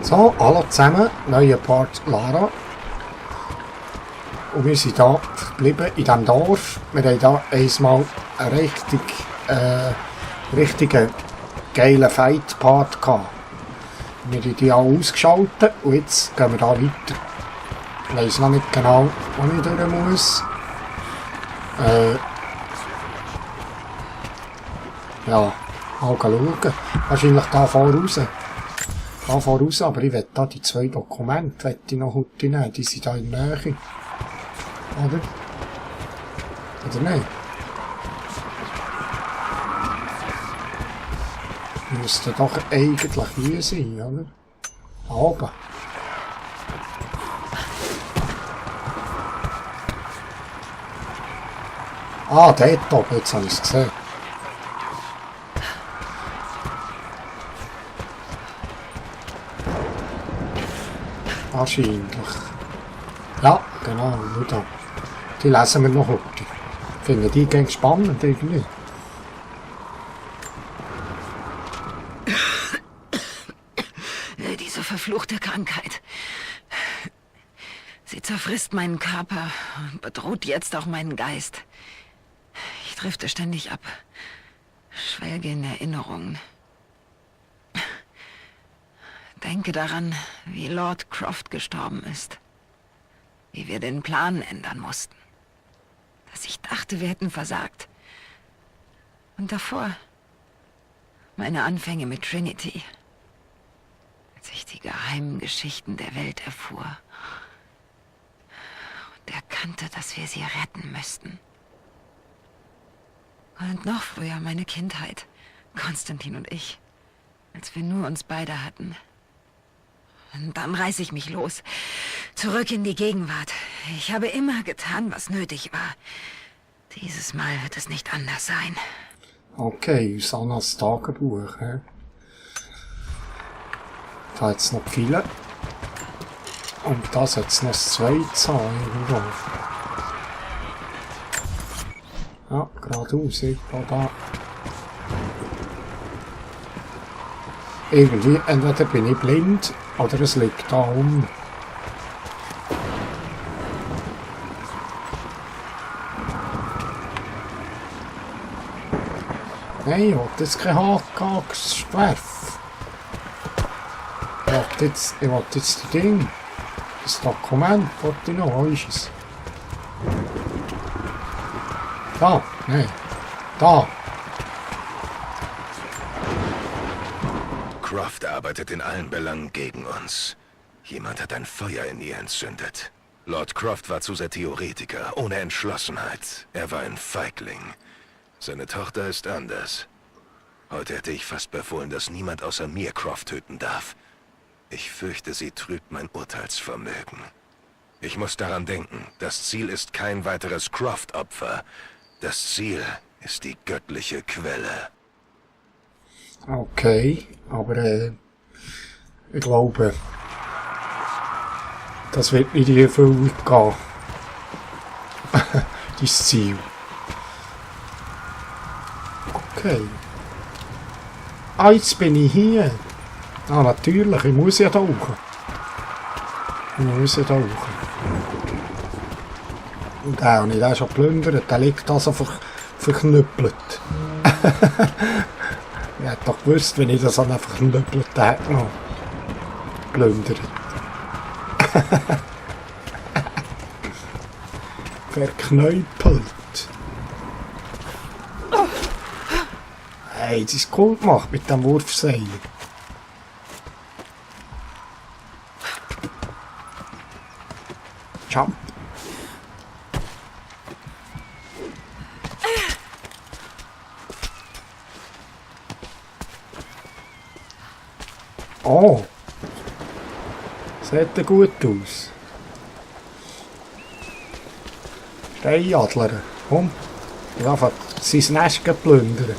So, hallo zusammen, neuer Part Lara. Und wir sind hier verblieben in diesem Dorf. Wir haben hier einmal einen richtigen geilen Fight-Part gehabt. Wir haben die alle ausgeschaltet und jetzt gehen wir hier weiter. Ich weiss noch nicht genau, wo ich durch muss. Ja, mal schauen. Wahrscheinlich hier voraus. Aber ich will da die 2 Dokumente noch heute nehmen. Die sind hier in der Nähe. Oder? Oder nicht? Die müssten doch eigentlich hier sein, oder? Da oben. Ah, dort oben, jetzt habe ich es gesehen. Wahrscheinlich. Ja, genau, nur da. Die lesen wir noch heute. Finden die ganz spannend irgendwie. Diese verfluchte Krankheit. Sie zerfrisst meinen Körper und bedroht jetzt auch meinen Geist. Ich drifte ständig ab, schwelge in Erinnerungen. Denke daran, wie Lord Croft gestorben ist. Wie wir den Plan ändern mussten. Dass ich dachte, wir hätten versagt. Und davor meine Anfänge mit Trinity. Als ich die geheimen Geschichten der Welt erfuhr. Und erkannte, dass wir sie retten müssten. Und noch früher meine Kindheit. Konstantin und ich. Als wir nur uns beide hatten. Und dann reiß ich mich los. Zurück in die Gegenwart. Ich habe immer getan, was nötig war. Dieses Mal wird es nicht anders sein. Okay, aus Annas Tagebuch. Da hat es noch viele. Und das hat es noch das zweite irgendwo. Ja, geradeaus, irgendwo da. Irgendwie, entweder bin ich blind, oder es liegt da um. Nein, ich will jetzt kein Hakenaxt werfen. Ich will jetzt das Ding. Das Dokument, wollte ich noch, wo ist es? Da, nein, da. Croft arbeitet in allen Belangen gegen uns. Jemand hat ein Feuer in ihr entzündet. Lord Croft war zu sehr Theoretiker, ohne Entschlossenheit. Er war ein Feigling. Seine Tochter ist anders. Heute hätte ich fast befohlen, dass niemand außer mir Croft töten darf. Ich fürchte, sie trübt mein Urteilsvermögen. Ich muss daran denken, das Ziel ist kein weiteres Croft-Opfer. Das Ziel ist die göttliche Quelle. Okay, aber ich glaube, das wird nicht in Erfüllung gehen. Dein Ziel. Okay. Ah, jetzt bin ich hier. Ah, natürlich, ich muss ja tauchen. Und der habe ich den schon geplündert, der liegt also verknüppelt. Ich hätte doch gewusst, wenn ich das dann einfach verknüppelt hätte noch plündert. Verknüppelt. Hey, das ist cool gemacht mit dem Wurfseil. Jump. Oh. Sieht ja gut aus. Steinadler. Komm. Ich will sein Nest plündern.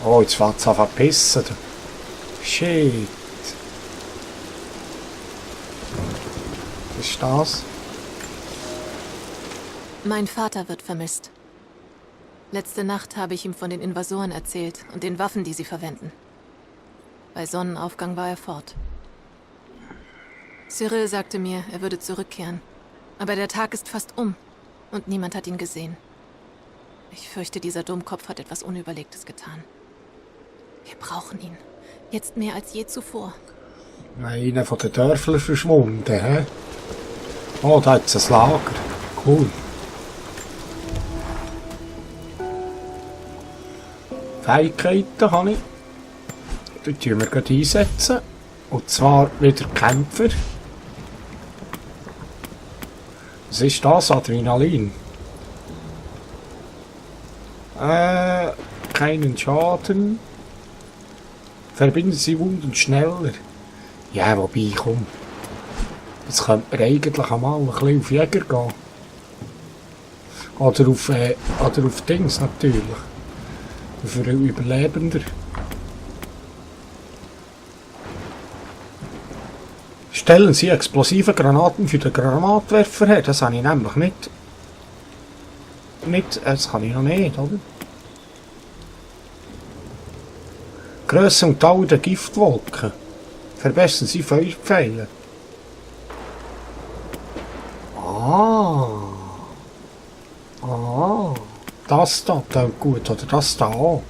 Oh, jetzt fängt es an zu pissen. Shit. Was ist das? Mein Vater wird vermisst. Letzte Nacht habe ich ihm von den Invasoren erzählt und den Waffen, die sie verwenden. Bei Sonnenaufgang war er fort. Cyril sagte mir, er würde zurückkehren. Aber der Tag ist fast um und niemand hat ihn gesehen. Ich fürchte, dieser Dummkopf hat etwas Unüberlegtes getan. Wir brauchen ihn. Jetzt mehr als je zuvor. Einer von den Dörflern verschwunden, hä? Oh, da hat es ein Lager. Cool. Fähigkeiten habe ich. Die tun wir gleich einsetzen. Und zwar wieder Kämpfer. Was ist das? Adrenalin. Keinen Schaden. Verbinden Sie Wunden schneller. Ja, wobei, komm. Jetzt könnte man eigentlich einmal ein bisschen auf Jäger gehen. Oder auf Dings natürlich. Für einen Überlebender. Stellen Sie explosive Granaten für den Granatwerfer her. Das habe ich nämlich nicht. Das kann ich noch nicht, oder? Grösse und Dauer der Giftwolken. Verbessern Sie Feuerpfeile. Das da klingt gut, oder das da auch.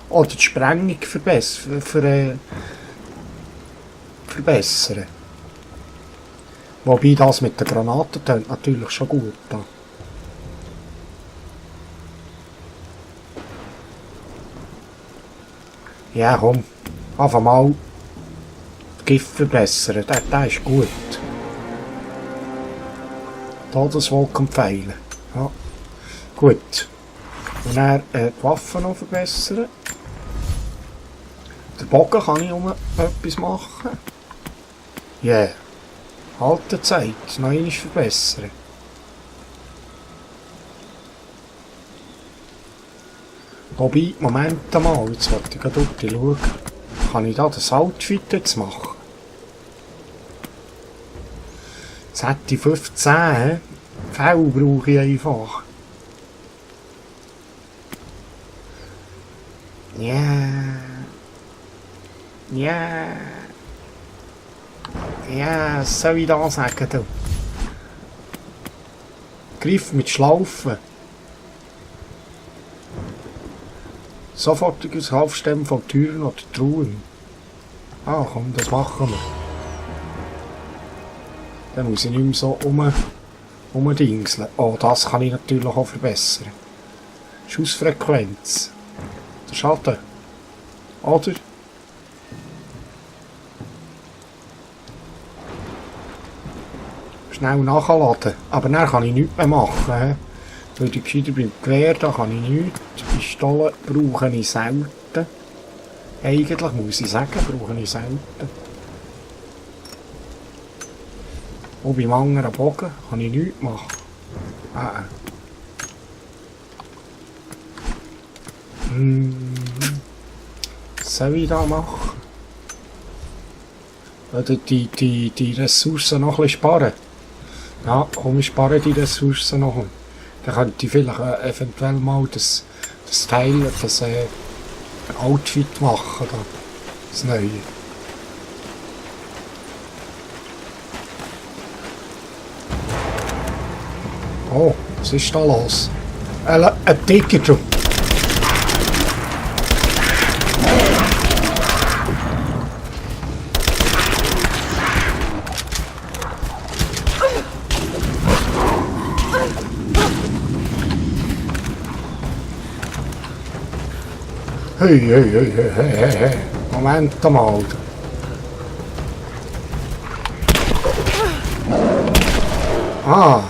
Oder die Sprengung verbessern. Wobei das mit den Granaten klingt natürlich schon gut. Da. Ja, komm. Einfach mal das Gift verbessern. Der ist gut. Todeswolkenpfeile. Ja. Gut. Und dann die Waffen noch verbessern. Den Bogen kann ich etwas machen. Ja. Yeah. Haltezeit. Noch einmal verbessern. Wobei, Moment mal, jetzt wollte ich gerade schauen. Kann ich da das Outfit jetzt machen? Jetzt hätte ich 15. Fell brauche ich einfach. Ja. Ja. Ja, was soll ich da sagen? Du? Griff mit Schlaufen. Sofortiges Aufstemmen von Türen oder Truhen. Ah, komm, das machen wir. Dann muss ich nicht mehr so umdingseln. Oh, das kann ich natürlich auch verbessern. Schussfrequenz. Der Schaden. Oder? Schnell nachladen. Aber dann kann ich nichts mehr machen. Weil ich gescheiter beim Gewehr, da kann ich nichts. Die Pistole brauche ich selten. Eigentlich muss ich sagen, brauche ich selten. Und beim anderen Bogen kann ich nichts machen. Was soll ich da machen? Oder die Ressourcen noch ein bisschen sparen. Ja, komm, ich spare die Ressourcen noch. Dann könnte ich vielleicht eventuell mal das Teil, das Outfit machen. Da. Das Neue. Oh, was ist da los? Ein Ticket. Hey. Moment mal. Ah.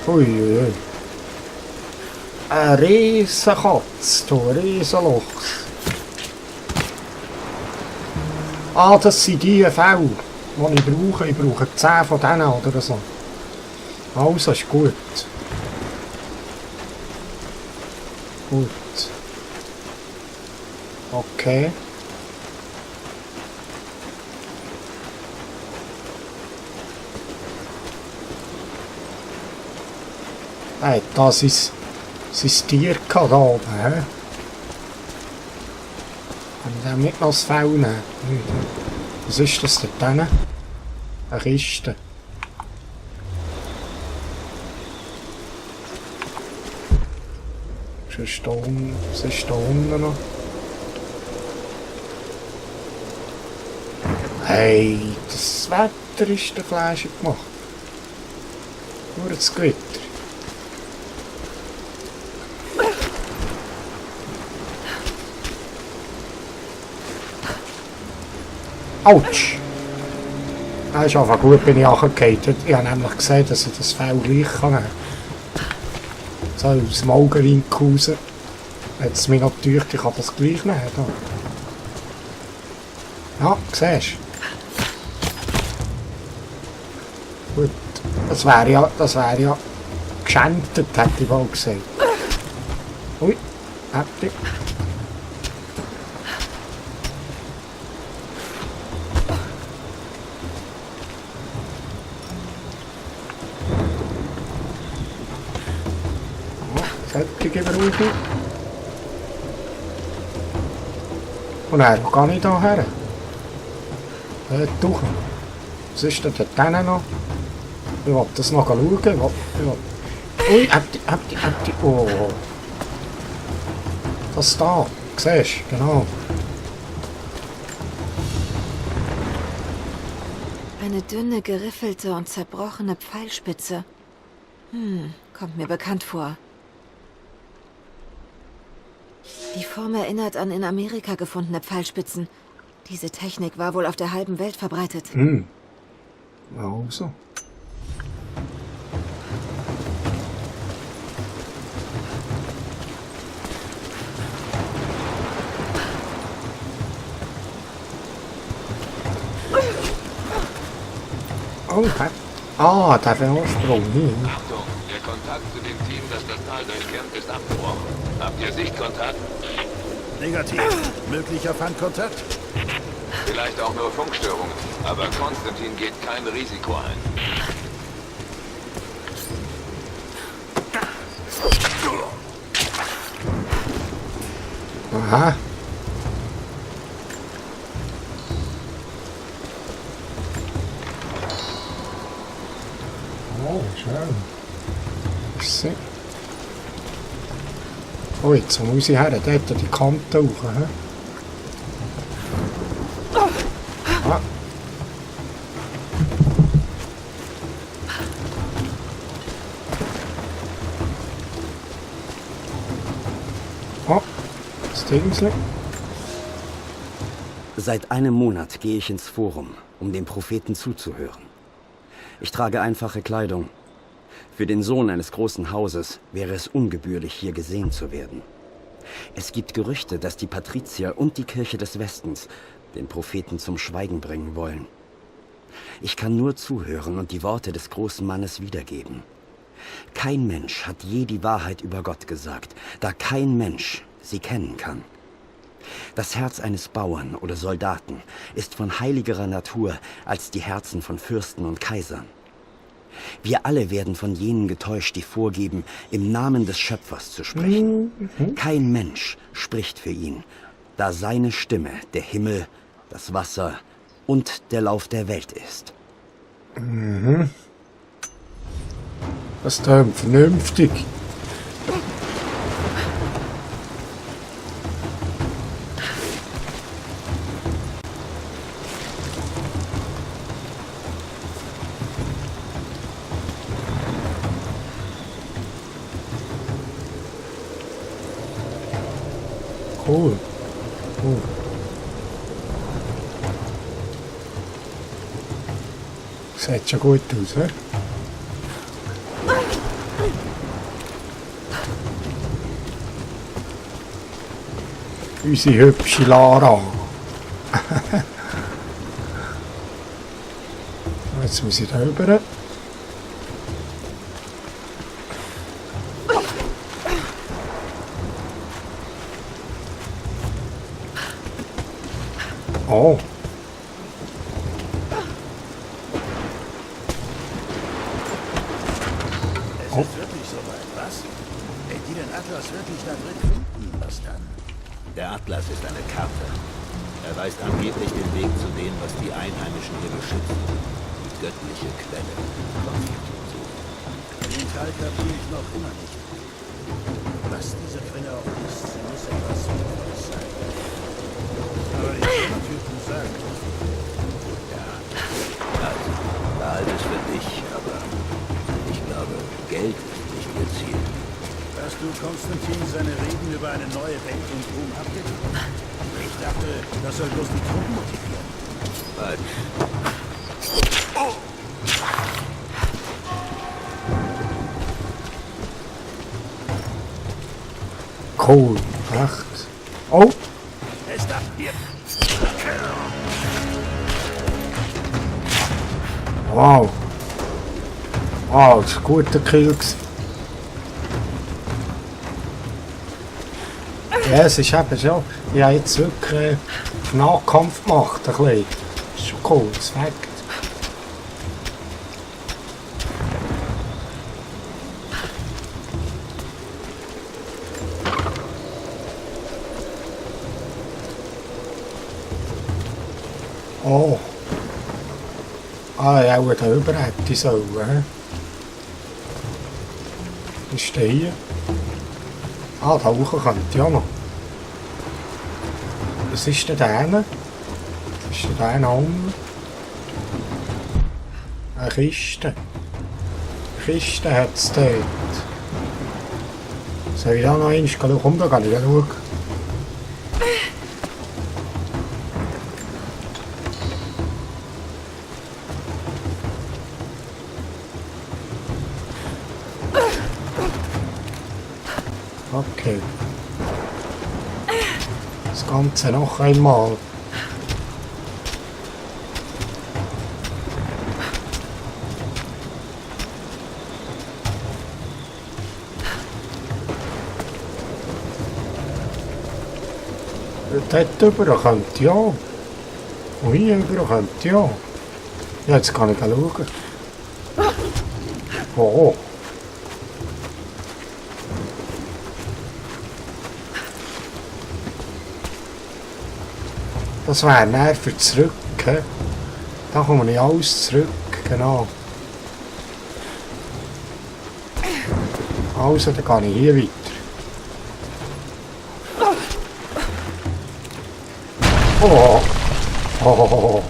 Ui. Ein Riesenkatz, ein Riesenloch. Ah, das sind die Fälle, die ich brauche. Ich brauche 10 von denen oder so. Also, ist gut. Gut. Okay. Hey, das ist Tier da oben, hä? Kann ich dem nicht noch das Fell nehmen? Was ist das dort hinten? Eine Kiste. Was ist da unten noch? Hey, das Wetter ist der Fleisch gemacht. Nur das Gewitter. Autsch! Das ist einfach gut, bin ich angefallen. Ich habe nämlich gesehen, dass ich das Fell gleich nehmen kann. So aus dem Augenwinkel raus. Hat es mir noch gedacht, ich kann das gleich nehmen. Ja, siehst du. Gut. Das wäre ja geschändet, hätte ich wohl gesagt. Ui, hätte. Sättige Beruhigung. Und er kann ich da her. Durch. Was ist denn dort hinten noch? Ich will das noch schauen. Ich will. Ui, habt ihr. Oh. Das da. Siehst du? Genau. Eine dünne, geriffelte und zerbrochene Pfeilspitze. Kommt mir bekannt vor. Die Form erinnert an in Amerika gefundene Pfeilspitzen. Diese Technik war wohl auf der halben Welt verbreitet. Also. Oh, der Vorsprung. Achtung, der Kontakt zu dem Team, das das Tal durchkämmt, ist abgebrochen. Habt ihr Sichtkontakt? Negativ. Möglicher Feindkontakt? Vielleicht auch nur Funkstörungen, aber Konstantin geht kein Risiko ein. Aha. Oh, schön. So. Oh, jetzt muss ich her, dort die Kante hoch. Ah. Oh, das Dingsli. Seit einem Monat gehe ich ins Forum, um dem Propheten zuzuhören. Ich trage einfache Kleidung. Für den Sohn eines großen Hauses wäre es ungebührlich, hier gesehen zu werden. Es gibt Gerüchte, dass die Patrizier und die Kirche des Westens den Propheten zum Schweigen bringen wollen. Ich kann nur zuhören und die Worte des großen Mannes wiedergeben. Kein Mensch hat je die Wahrheit über Gott gesagt, da kein Mensch sie kennen kann. Das Herz eines Bauern oder Soldaten ist von heiligerer Natur als die Herzen von Fürsten und Kaisern. Wir alle werden von jenen getäuscht, die vorgeben, im Namen des Schöpfers zu sprechen. Kein Mensch spricht für ihn, da seine Stimme der Himmel, das Wasser und der Lauf der Welt ist. Das tönt vernünftig. Cool. Cool. Sieht schon gut aus, hä? Unsere hübsche Lara. Jetzt muss ich da rüber. Oh. Es ist wirklich soweit, was? Wenn die den Atlas wirklich da drin finden, was dann? Der Atlas ist eine Karte. Er weist angeblich den Weg zu dem, was die Einheimischen hier beschützen. Die göttliche Quelle. Den Teil kapiere ich noch immer nicht. Was diese Quelle auch ist, sie muss etwas Sinnvolles sein. Aber ich kann natürlich sagen. Ja, also, behalt es für dich, aber ich glaube, Geld ist nicht ihr Ziel. Hast du Konstantin seine Reden über eine neue Welt und Ruhm abgegeben? Ich dachte, das soll bloß die Truppen motivieren. Was? Cool, echt. Oh! Ist das hier? Wow! Wow, das war ein guter Kill gewesen. Ja, es ist eben schon. Ich habe jetzt wirklich Nahkampf gemacht, ein bisschen. Das ist schon cool, das Fakt. Oh. Ah, ja, wo der über hätte sollen, hä? Was ist der hier? Ah, da hoch könnte ich auch noch. Was ist denn da hinten? Was ist denn da hinten unten? Eine Kiste. Eine Kiste hat es dort. Soll ich da noch einmal schauen? Komm, da kann ich schauen. Okay. Das Ganze noch einmal. Dort über könnte ja. Und hier über könnte ja. Ja, jetzt kann ich schauen. Oh. Das wäre näher für zurück. He? Da komme ich alles zurück, genau. Also, dann gehe ich hier weiter. Oh! Oh!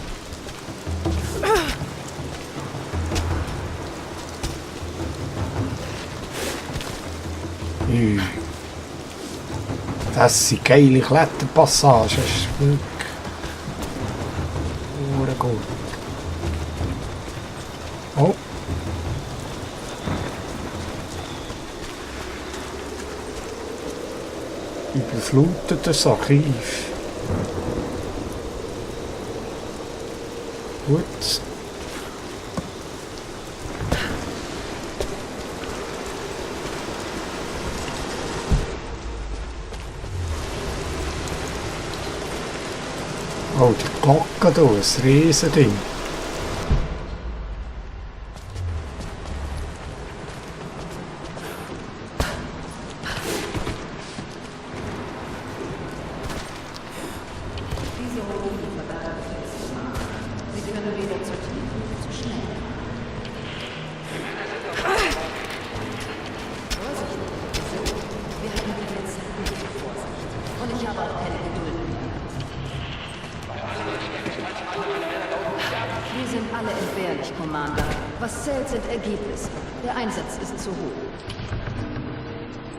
Das sind geile Kletterpassagen. Gut. Oh. Überflutetes Archiv. Gut. Oh, die Glocke hier, ein Riesending.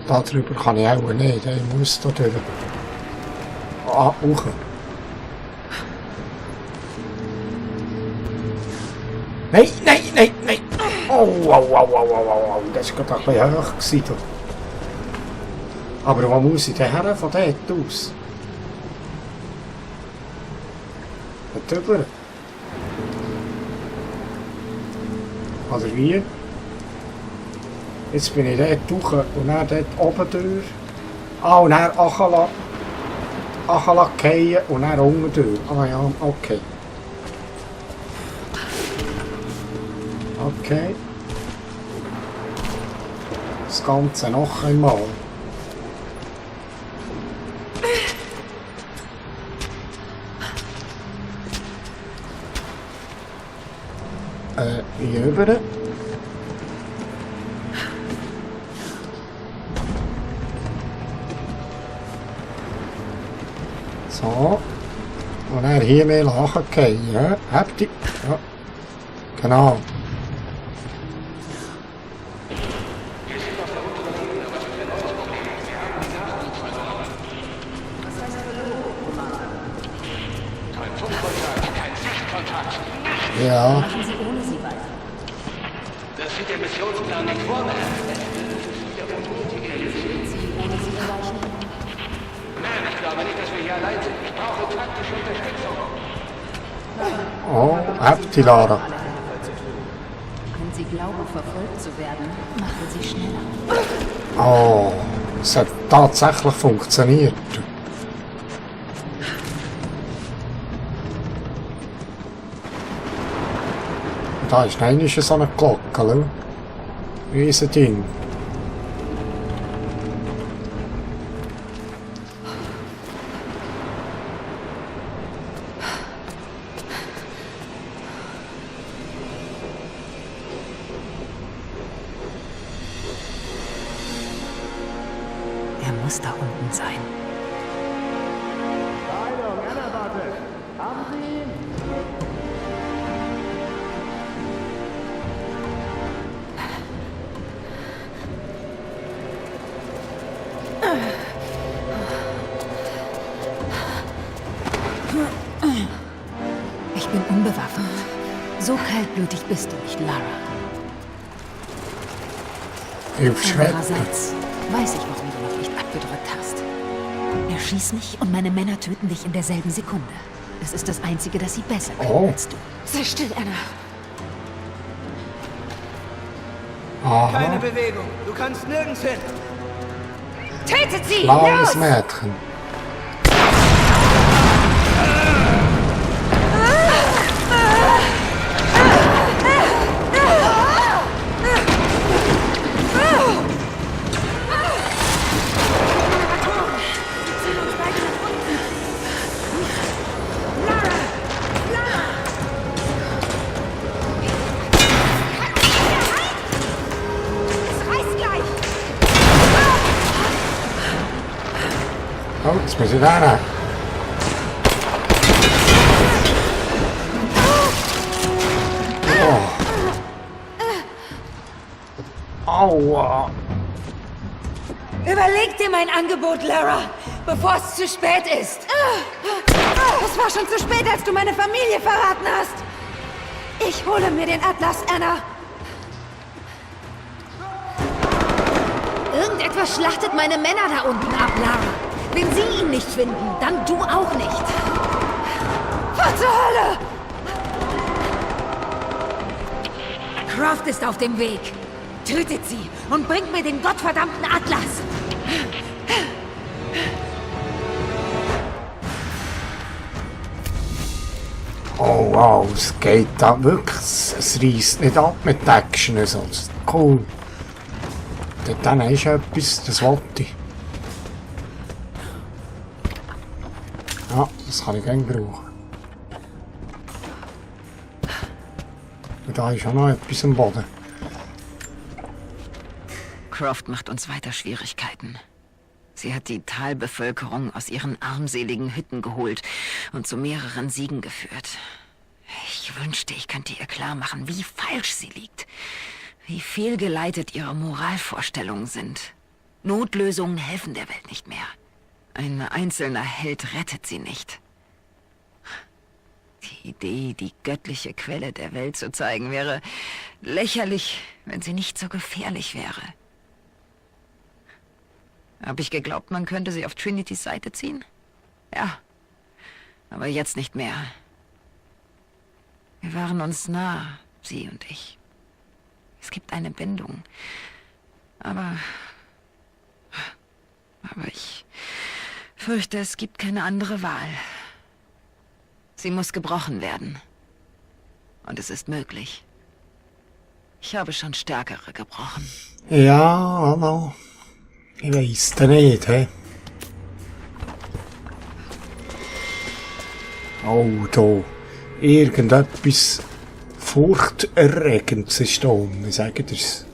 Darüber kann ich auch nicht, ich muss da durch. Ah, hoch. Nein, nein, nein, nein! Oh, das war gerade ein bisschen hoch gewesen. Aber wo muss ich denn her von dort aus? Dort drüber? Oder wie? Jetzt bin ich dort hoch und dann dort oben durch. Ah, und dann Achala fallen und dann unten durch. Ah ja, okay. Okay. Das Ganze noch einmal. hier rüber. So. Und dann hier mehr nachgehen. Ja, habt ihr? Ja. Genau. Ja. Das sieht der Missionsplan nicht vor, Nein, ich glaube nicht, dass wir hier allein sind. Ich brauche taktische Unterstützung. Oh, habt ihr, Lara. Wenn Sie glauben, verfolgt zu werden, machen Sie schneller. Oh, es hat tatsächlich funktioniert. Da ist noch so eine Glocke, schau. Riesen Ding. Er muss da unten sein. Ich bin unbewaffnet. So kaltblütig bist du nicht, Lara. Andererseits weiß ich, warum du noch nicht abgedrückt hast. Erschieß mich und meine Männer töten dich in derselben Sekunde. Es ist das Einzige, das sie besser können als du. Sei still, Anna. Aha. Keine Bewegung. Du kannst nirgends hin. Tötet sie! Blaues Mädchen. Oh, jetzt muss ich da rein. Oh. Aua. Überleg dir mein Angebot, Lara, bevor es zu spät ist. Es war schon zu spät, als du meine Familie verraten hast. Ich hole mir den Atlas, Anna. Irgendetwas schlachtet meine Männer da unten ab, Lara. Wenn sie ihn nicht finden, dann du auch nicht. Was zur Hölle? Croft ist auf dem Weg. Tötet sie und bringt mir den gottverdammten Atlas. Oh wow, es geht da wirklich, es reißt nicht ab mit der Action, also, cool. Dann ist etwas, das wollte ich. Ja, das kann ich gerne brauchen. Und da ist auch noch etwas am Boden. Croft macht uns weiter Schwierigkeiten. Sie hat die Talbevölkerung aus ihren armseligen Hütten geholt und zu mehreren Siegen geführt. Ich wünschte, ich könnte ihr klarmachen, wie falsch sie liegt. Wie fehlgeleitet ihre Moralvorstellungen sind. Notlösungen helfen der Welt nicht mehr. Ein einzelner Held rettet sie nicht. Die Idee, die göttliche Quelle der Welt zu zeigen, wäre lächerlich, wenn sie nicht so gefährlich wäre. Habe ich geglaubt, man könnte sie auf Trinitys Seite ziehen? Ja, aber jetzt nicht mehr. Wir waren uns nah, sie und ich. Es gibt eine Bindung. Aber ich fürchte, es gibt keine andere Wahl. Sie muss gebrochen werden. Und es ist möglich. Ich habe schon stärkere gebrochen. Ja, hallo. Ich weiss da nicht, hä? Oh, da. Irgendetwas furchterregend ist da unten, ich sage dir's.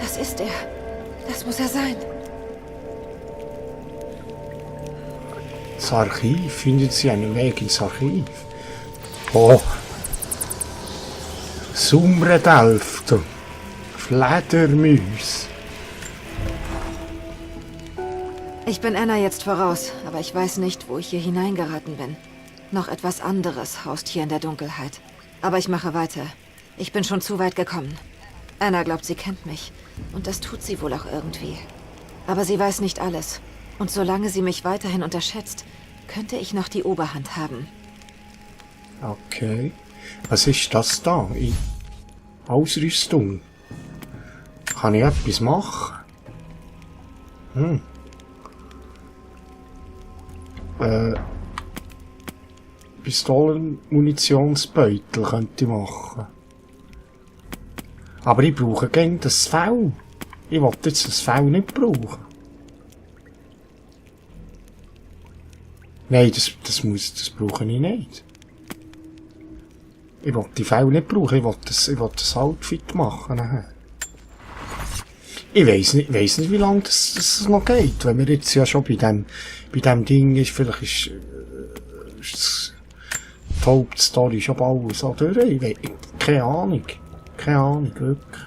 Das ist er. Das muss er sein. Das Archiv, finden Sie einen Weg ins Archiv? Oh! Sumredelfte! Fledermäuse! Ich bin Anna jetzt voraus, aber ich weiß nicht, wo ich hier hineingeraten bin. Noch etwas anderes haust hier in der Dunkelheit. Aber ich mache weiter. Ich bin schon zu weit gekommen. Anna glaubt, sie kennt mich. Und das tut sie wohl auch irgendwie. Aber sie weiß nicht alles. Und solange sie mich weiterhin unterschätzt, könnte ich noch die Oberhand haben. Okay. Was ist das da? Ausrüstung. Kann ich etwas machen? Pistolen-Munitionsbeutel könnte ich machen. Aber ich brauche gern das Fell. Ich will jetzt das Fell nicht brauchen. Nein, das brauche ich nicht. Ich will die Fell nicht brauchen, ich will das Outfit machen nachher. Ich weiss nicht, wie lange das noch geht. Wenn wir jetzt ja schon bei dem Ding ist, vielleicht ist die Hauptstory schon bald so durch. Keine Ahnung. Keine Ahnung, wirklich.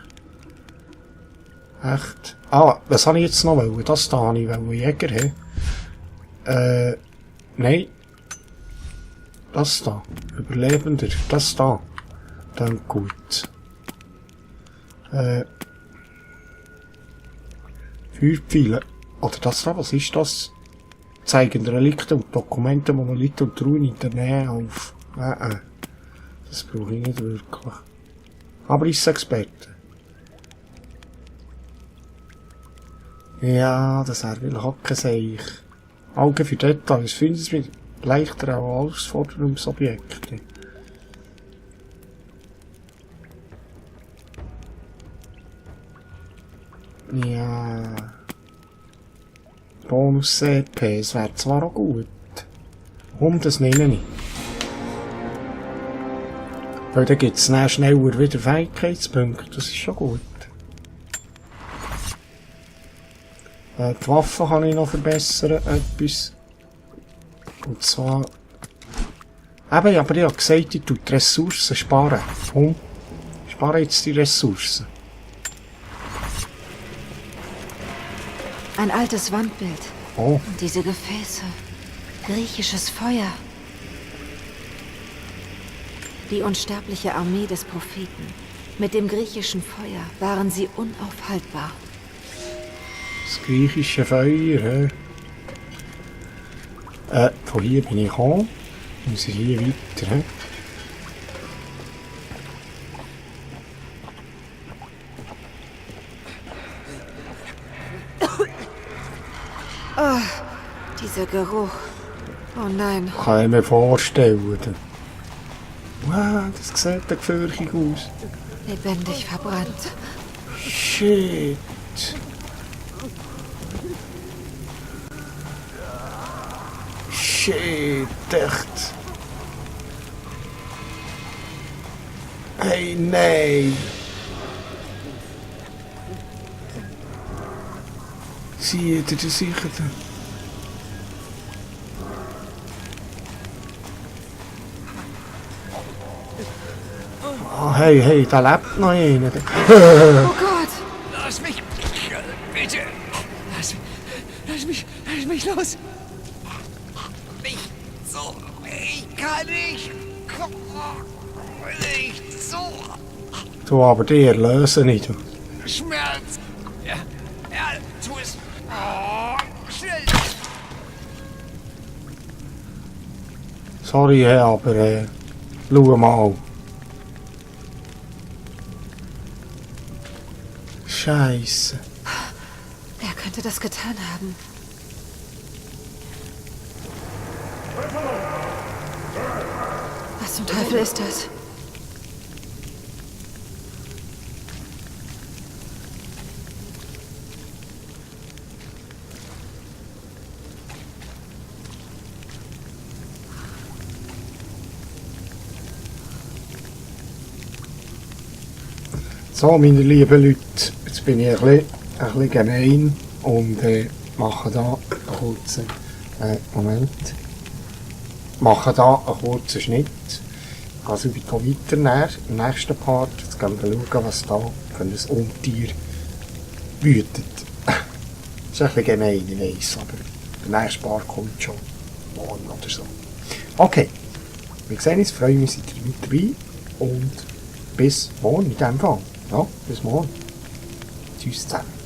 Echt. Ah, was habe ich jetzt noch wollen? Das da habe ich wollen, Jäger, he? Nein. Das da. Überlebender. Das da. Dann gut. Feuerpfeile. Oder das da, was ist das? Zeigen Relikte und Dokumente, Monolithen und Truhen in der Nähe auf. Das brauche ich nicht wirklich. Aber ist Experte. Ja, das wäre will Hackenseich. Augen für Details finden Sie mit leichter auch Herausforderungsobjekte. Ja. Bonus-CP, es wäre zwar auch gut. Das nenne ich. Weil dann gibt es dann schneller wieder Fähigkeitspunkte, das ist schon gut. Die Waffen kann ich noch verbessern, etwas. Und zwar... Eben, aber ich habe gesagt, ich tue die Ressourcen sparen. Ich spare jetzt die Ressourcen. Ein altes Wandbild. Oh. Und diese Gefäße. Griechisches Feuer. Die unsterbliche Armee des Propheten. Mit dem griechischen Feuer waren sie unaufhaltbar. Das griechische Feuer, von hier bin ich gekommen. Muss ich hier weiter, Oh, dieser Geruch. Oh nein. Kann ich mir vorstellen. Wow, das sieht ja gefährlich aus. Lebendig verbrannt. Shit. Shit, echt. Hey, nein. Zie je das sicher? Oh, hey, da lebt noch einer. Oh Gott! Lass mich! Bitte! Lass mich los! Nicht so! Ich kann nicht! Nicht so! Du, aber die erlösen nicht. Schmerz! Ja, tu es! Oh, schnell! Sorry, aber schau mal. Scheiße. Wer könnte das getan haben? Was zum Teufel ist das? So, meine lieben Leute, jetzt bin ich ein bisschen gemein und mache da einen kurzen mache da einen kurzen Schnitt. Also ich gehe weiter nachher, im nächsten Part. Jetzt gehen wir schauen, was da für ein Untier wütet. Das ist ein bisschen gemein, ich weiss, aber der nächste Part kommt schon morgen oder so. Okay, wir sehen uns, freue mich, seid ihr mit dabei und bis morgen in diesem Fall. Ja, bis morgen. Tschüss zusammen.